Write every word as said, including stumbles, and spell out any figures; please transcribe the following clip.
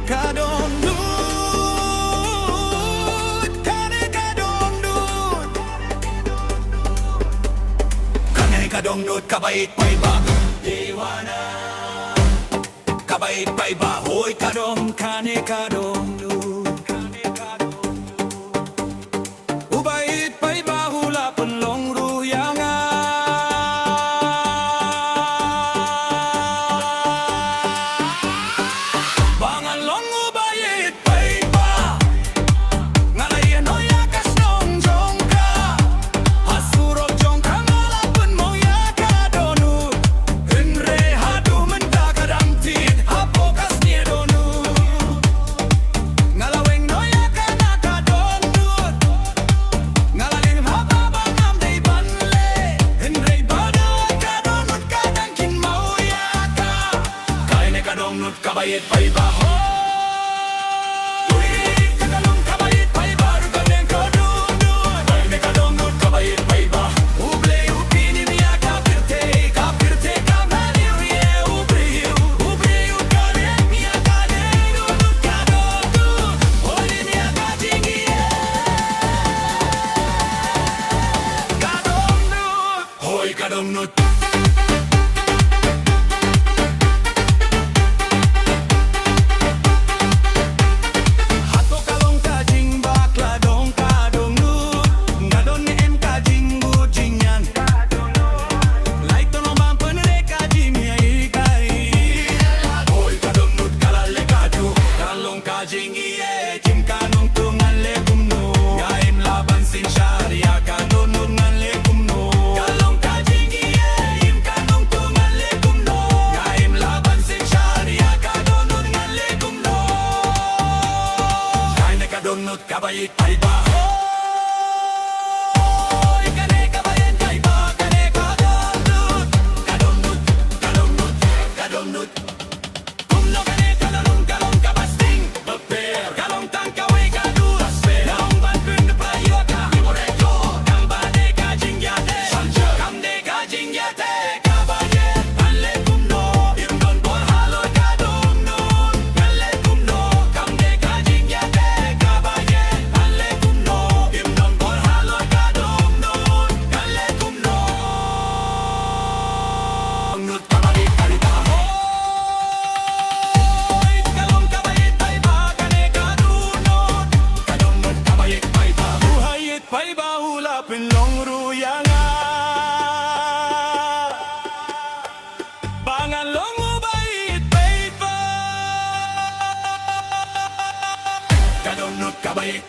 Ka dohnud, kane ka dohnud. Kane ka dohnud kaba ïeit paidbah. Dewana. Kaba ïeit paidbah, hooid ka dong, kane ka dohnud. Uba ïeit paidbah u la pynlong ruh ïa nga. Ba ngan long uba ïeit paidbah. Nga la ïeh noh ïa ka shnong jong ka. Ha surok jong ka nga la pynmong ïa ka dohnud. Hynrei haduh mynta ka dang thied hapoh ka snieh dohnud. Nga la weng noh ïa ka na ka dohnud. Nga la lim haba ba ngam dei ban leh. Hynrei ba da ka dohnud ka dang kynmaw ïa ka. Kane ka dohnud kaba ïeit paidbah. Hooid ka long kaba ïeit paidbah ruh kane ka dohnud. Kane ka dohnud kaba ïeit paidbah. U Blei u pynim ïa ka pyrthei, ka pyrthei ka maliw ïa u briew. U briew u kyrmen ïa kane ka dohnud. Hooid ïa ka jingïeit. Ka dohnud. Hooid ka dohnud. Hato ka long ka jingbakla dong ka dohnud. Nga don ne em ka jingbud jingïaid. Lai to nong bam pynrei ka jingïaid kai. Hooid ka dohnud ka la leh ka juh. Ka long ka jingïaid. Jim ka nongtuh ngan leh kumno. Nga im lah ban synshar ïa ka dohnud ngan leh kumno. Ka long ka jingïeit jim ka nongtuh ngan leh kumno. Nga im lah ban synshar ïa ka dohnud ngan leh kumno. Kane ka dohnud kaba ïeit paidbah. Hooid kane kaba ïeit paidbah kane ka dohnud. Ka dohnud, ka dohnud, ka dohnud. Kumno kane ka la long, ka long kaba sting. Bapher ka long tang kawei ka dur. Bapher ka long ban pynpra ïa ka. Ïa ka. Kam dei ka jingïateh. Kam dei ka jingïateh. Kaba ïeit ngan leh kumno. Im don bor halor ka dohnud. Ngan leh kumno. Kam dei ka jingïateh. Kaba ïeit ngan leh kumno. Im don bor halor ka dohnud. Ngan leh kumno. Dohnud kaba ïeit paidbah. Hooid ka long kaba ïeit paidbah kane ka dohnud. Ka dohnud kaba ïeit paidbah. U ha ïeit paidbah u la pynlong ruh ïa nga. Ba ngan long uba ïeit paidbah. Ka dohnud kaba ïeit